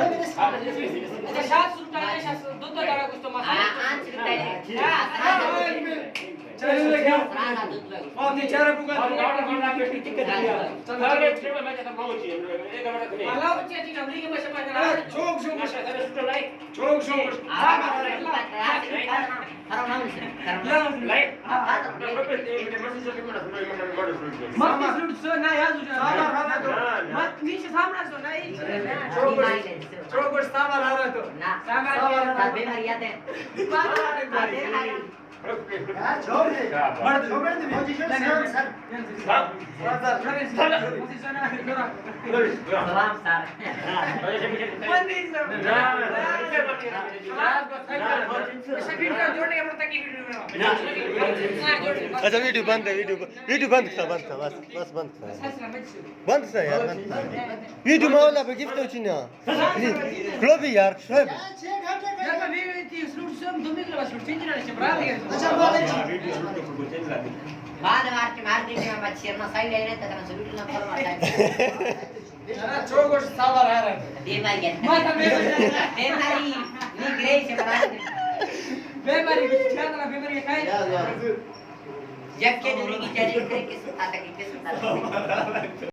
اچھا، شاد سلطان ہے، شاد سلطان، دو تو دارا گوشتو ما۔ ہاں، ہاں، سلطان ہے۔ ہاں، ہاں، ہاں۔ چلو، لگا۔ رانا دودھ میں۔ وقت بیچارہ کو کر۔ چلو، چلو۔ اللہ اچھا جی، ہم نہیں کے بس۔ چوک، چوک۔ چوک، چوک۔ مت سلوٹ سو، نہ یاد ہو جائے۔ مت نیچے سامنے سو، نہ۔ چوک، چوک سامنے آ رہا تو۔ نہ۔ سامنے۔ بیماری یاد ہے۔ بیماری۔ سلام سر۔ اچھا، ویڈیو بند ہے، ویڈیو ب-، ویڈیو بند کر، بند کر، بس، بس بند کر۔ بند کر یار، بند کر۔ ویڈیو مولا پہ گفت ہو چینا۔ کلو بھی یار، شعیب۔ بعد مار کے مار دی میں بچے، میں سائیڈ آئی رہتا تھا، سلوٹ نہ کھول مارتا۔ چوگوش ساوا رہا رہا۔ بیماری ہے۔ ماتا بیماری۔ بیماری، نی گریس ہے برا۔ بیماری، کیا ترا بیماری ہے، کائے؟ یکے دوری کی چلی، کس آتا کی کس آتا۔